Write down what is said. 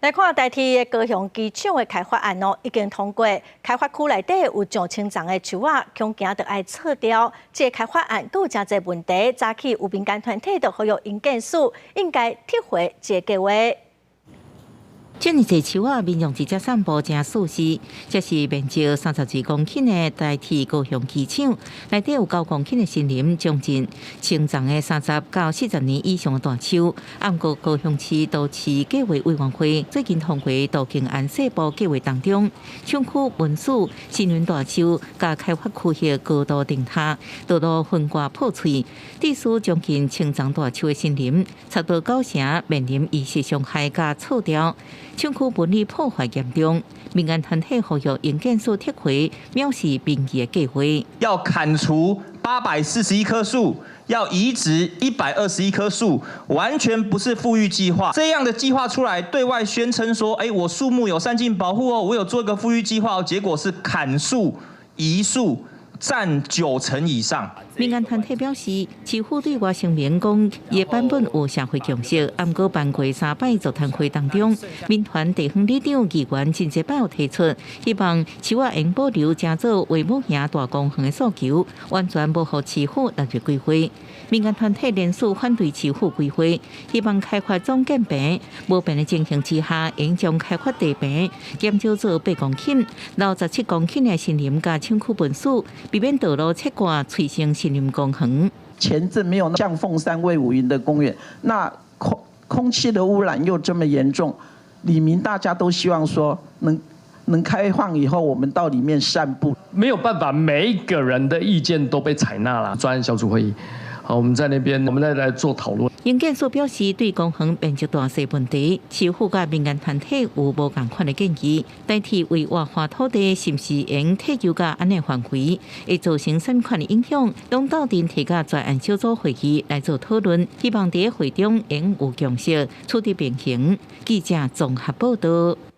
來看台鐵的高雄機場的開發案哦，已經通過。開發區內底有上千叢的樹仔，恐驚著愛撤掉。這個開發案閣有誠濟問題，早起有民間團體就呼籲營建署應該撤回這個計劃。遮爾濟樹仔，民眾佇遮散步誠舒適。這是面積32公頃的台鐵高雄機場，內底有9公頃的森林，將近千叢的30到40年以上的大樹。毋過高雄市都市計劃委員會最近通過都更案細部計劃當中，廠區文史森林大樹佮開發區域高度頂塌，道路分割破碎，致使將近千叢大樹的森林，差不多九成面臨意識傷害佮撤掉。廠區紋理破壞嚴重，民間團體呼籲營建署撤回藐視民意的計劃。要砍除841棵樹，要移植121棵樹，完全不是復育計劃。這樣的計劃出來，對外宣稱說：哎，我樹木有善盡保護哦，我有做一個復育計劃，結果是砍樹、移樹。佔九成以上。民間團體表示，市府對外聲明講，伊的版本有社會共識。毋過辦過三擺座談會當中，民團地方里長議員真濟擺有提出，希望樹仔應保留，成做衛武營大公園的訴求，完全無予市府納入規劃。民間團體連署反對市府規劃，希望開發總建平無變的情形之下，應將開發地坪減少做8公頃，留17公頃的森林佮廠區文史，避免道路切割催生森林公園。前鎮沒有像鳳山衛武營的公園，那空氣的污染又這麼嚴重，里民大家都希望說能開放以後，我們到裡面散步。沒有辦法，每一個人的意見都被採納了。專案小組會議，好，我們在那邊，我們再來做討論。營建署表示，對公園面積大細問題，市府佮民間團體有無仝款的建議。代替為活化土地，是毋是應退休到按呢範圍，會造成啥物款的影響？攏鬥陣提佮專案小組會議來做討論，希望佇會中應有共識，取得平衡。記者綜合報道。